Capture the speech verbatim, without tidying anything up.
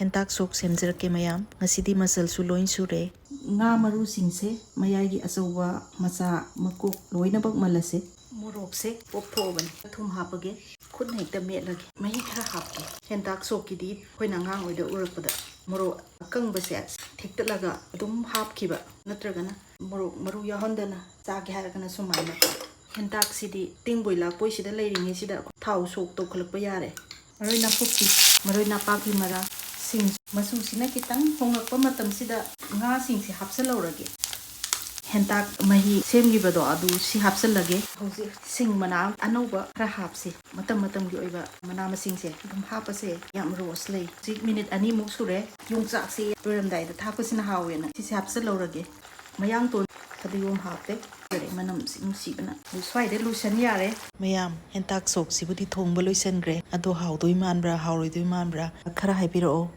ꯍꯦꯟꯇꯥꯛ ꯁꯣꯛ ꯁꯦꯝꯖꯔꯛꯀꯦ ꯃꯌꯥꯝ꯫ ꯉꯁꯤꯗꯤ ꯃꯆꯜꯁꯨ ꯂꯣꯏ ꯁꯨꯔꯦ꯫ ꯉꯥ ꯃꯔꯨꯁꯤꯡꯁꯦ ꯃꯌꯥꯏꯒꯤ ꯑꯆꯧꯕ, ꯃꯆꯥ, ꯃꯀꯣꯛ ꯂꯣꯏꯅꯃꯛ ꯃꯜꯂꯁꯦ꯫ ꯃꯣꯔꯣꯛꯁꯦ ꯄꯣꯞꯊꯣꯛꯑꯕꯅꯤ꯫ ꯊꯨꯝ ꯍꯥꯞꯄꯒꯦ꯫ ꯈꯨꯠꯅ ꯍꯦꯛꯇ ꯃꯦꯠꯂꯒꯦ꯫ ꯃꯍꯤ ꯈꯔ ꯍꯥꯞꯀꯦ꯫ ꯍꯦꯟꯇꯥꯛ ꯁꯣꯛꯀꯤꯗꯤ ꯑꯩꯈꯣꯏꯅ ꯑꯉꯥꯡ ꯑꯣꯏꯗ ꯎꯔꯛꯄꯗ ꯃꯣꯔꯣꯛ ꯑꯀꯪꯕꯁꯦ ꯊꯦꯛꯇꯠꯂꯒ ꯑꯗꯨꯝ ꯍꯥꯞꯈꯤꯕ, ꯅꯠꯇ꯭ꯔꯒꯅ ꯃꯣꯔꯣꯛ ꯃꯔꯨ ꯌꯥꯎꯍꯟꯗꯅ ꯆꯥꯒꯦ ꯍꯥꯏꯔꯒꯅ ꯁꯨꯃꯥꯏꯅ꯫ ꯍꯦꯟꯇꯥꯛꯁꯤꯗꯤ ꯇꯤꯡꯕꯣꯏ ꯂꯥꯛꯄꯣꯏꯁꯤꯗ ꯂꯩꯔꯤꯉꯩꯁꯤꯗ ꯊꯥꯎ ꯁꯣꯛ ꯇꯧꯈꯠꯂꯛꯄ ꯌꯥꯔꯦ꯫ ꯃꯔꯣꯏ ꯅꯥꯀꯨꯞꯄꯤ, ꯃꯔꯣꯏ ꯅꯥꯄꯥꯛꯄꯤ ꯃꯔꯥ, ꯁꯤꯡ꯫ ꯃꯆꯨꯁꯤꯅ ꯈꯤꯇꯪ ꯍꯣꯡꯂꯛꯄ ꯃꯇꯝꯁꯤꯗ ꯉꯥꯁꯤꯡꯁꯦ ꯍꯥꯞꯆꯜꯍꯧꯔꯒꯦ꯫ ꯍꯦꯟꯇꯥꯛ ꯃꯍꯤ ꯁꯦꯝꯈꯤꯕꯗꯣ ꯑꯗꯨ ꯁꯤ ꯍꯥꯞꯆꯜꯂꯒꯦ꯫ ꯍꯧꯖꯤꯛ ꯁꯤꯡ ꯃꯅꯥ ꯑꯅꯧꯕ ꯈꯔ ꯍꯥꯞꯁꯤ꯫ ꯃꯇꯝ ꯃꯇꯝꯒꯤ ꯑꯣꯏꯕ ꯃꯅꯥ ꯃꯁꯤꯡꯁꯦ ꯑꯗꯨꯝ ꯍꯥꯞꯄꯁꯦ꯫ ꯌꯥꯝ ꯔꯣꯁ ꯂꯩ꯫ ꯍꯧꯖꯤꯛ ꯃꯤꯅꯤꯠ ꯑꯅꯤꯃꯨꯛ ꯁꯨꯔꯦ꯫ ꯌꯣꯡꯆꯥꯛꯁꯦ ꯂꯣꯏꯔꯝꯗꯥꯏꯗ ꯊꯥꯛꯄꯁꯤꯅ ꯍꯥꯎꯋꯦꯅ ꯁꯤꯁꯦ ꯍꯥꯞꯆꯜꯍꯧꯔꯒꯦ꯫ ꯃꯌꯥꯡꯇꯣꯟ ꯐꯗꯤꯒꯣꯝ ꯍꯥꯞꯄꯦ꯫ ꯃꯅꯝꯁꯤ ꯅꯨꯡꯁꯤꯕꯅ꯫ ꯑꯗꯨ ꯁ꯭ꯋꯥꯏꯗ ꯂꯣꯏꯁꯟ ꯌꯥꯔꯦ꯫ ꯃꯌꯥꯝ, ꯍꯦꯟꯇꯥꯛ ꯁꯣꯛꯁꯤꯕꯨꯗꯤ ꯊꯣꯡꯕ ꯂꯣꯏꯁꯟꯈ꯭ꯔꯦ꯫ ꯑꯗꯣ ꯍꯥꯎꯗꯣꯏ ꯃꯥꯟꯕ꯭ꯔꯥ, ꯍꯥꯎꯔꯣꯏꯗꯣꯏ ꯃꯥꯟꯕ꯭ꯔꯥ? ꯈꯔ ꯍꯥꯏꯕꯤꯔꯛꯑꯣ꯫